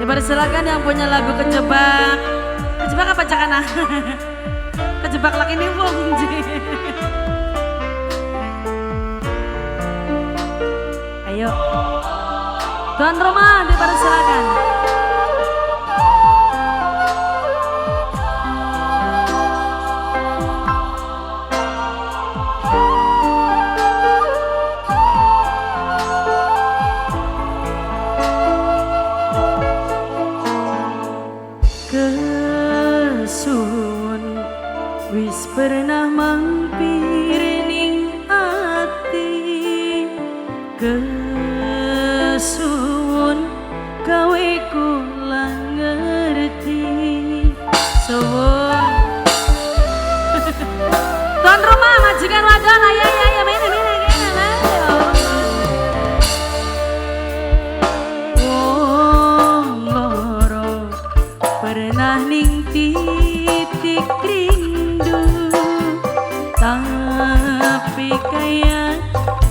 Dipersilakan yang punya lagu Kejebak. Kejebak apa cakana? Kejebak lagi nih wong. Ayo. Tuan rumah dipersilakan. Kesun wis pernah mampir ning ati, kesun gawe kula ngerti. Suwun tuan rumah majikan wadon, ayo ayo ayo mene mene mene ayo. Wong loro pernah ning titik rindu, tapi kaya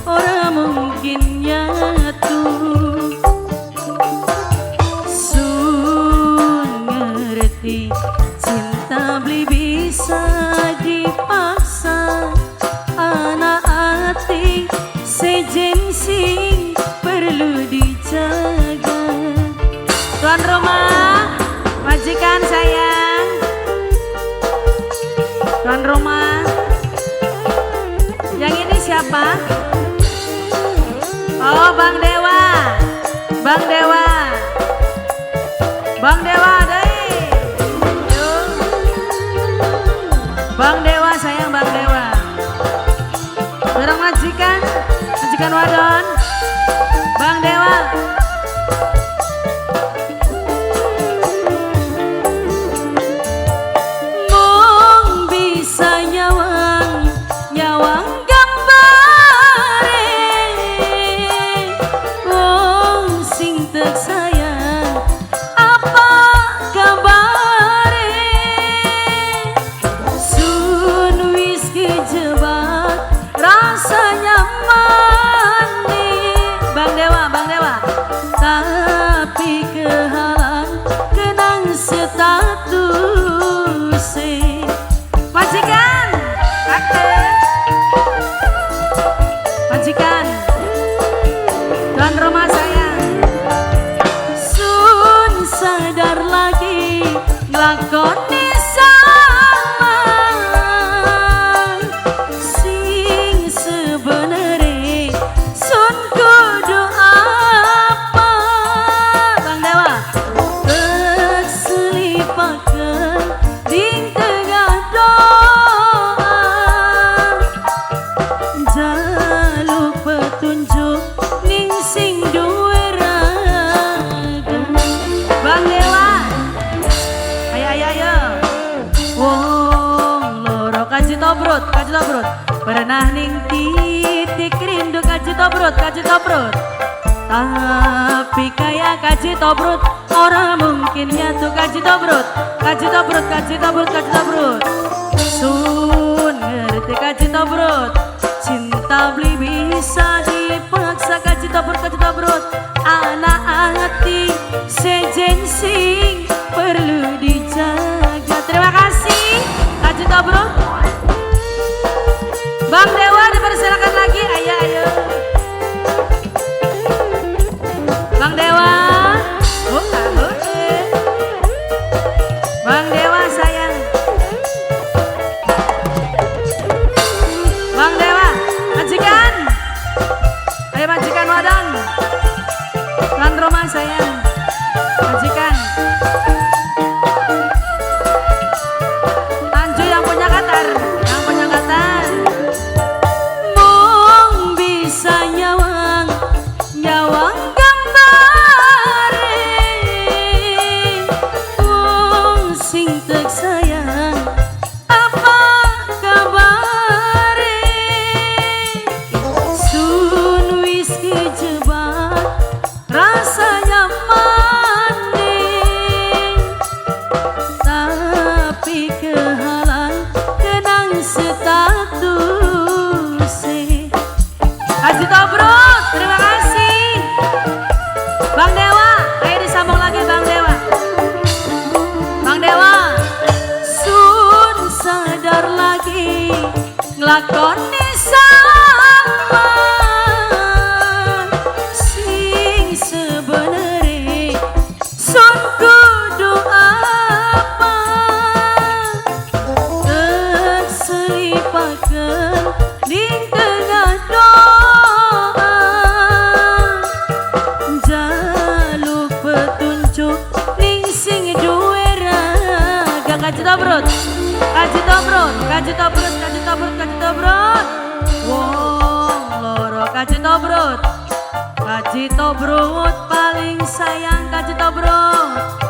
ora mungkin nyatu. Sun ngerti cinta beli bisa dipaksa, anak ati sejen sing perlu dijaga. Tuan rumah, majikan sayang. Tuan rumah, yang ini siapa? Oh, Bang Dewa. Bang Dewa. Bang Dewa, deh. Bang Dewa sayang, Bang Dewa. Barang majikan, majikan wadon. Bang Dewa. Mung bisa nyawang, nyawang gambare wong sing tek sayang apa kabare. Sun wis kejebak rasanya mani. Bang Dewa, Bang Dewa. Tapi kehalang kenang status majikan. Oke. Majikan tuan rumah sayang. Sun sadar lagi nglakoni salah sing sebenere sun kudu apa. Bang Dewa tek selipaken ding tengah doa, jaluk petunjuk ning sing duwe raga. Bang Dewa, ayo ayo ayo. Wong loro kaji tobrut, kaji tobrut. Pernah ning titik rindu, kaji tobrut, kaji tobrut. Tapi kaya kaji tobrut ora mungkin nyatu. Kaji tobrut, kaji tobrut, kaji tobrut, kaji tobrut. Sun ngerti kaji tobrut, cinta beli bisa dipaksa. Kaji tobrut, kaji tobrut. Anak hati sejen sing perlu dijaga. Terima kasih kaji tobrut. Bang Dewa dipersilakan lagi. Ayo ayo. Bang Dewa. Oh, oh, eh. Bang Dewa sayang. Bang Dewa, majikan. Ayo majikan wadon. Tuan rumah sayang. Majikan. Anju yang punya Qatar, yang punya Qatar. Mung bisa nyawang, nyawang gambare wong sing tek sayang apa kabare. Sun wis kejebak rasanya maning, Kaji tobrut. Kaji tobrut, kaji tobrut, kaji tobrut, kaji tobrut. Wong loro kaji tobrut. Kaji tobrut paling sayang kaji tobrut.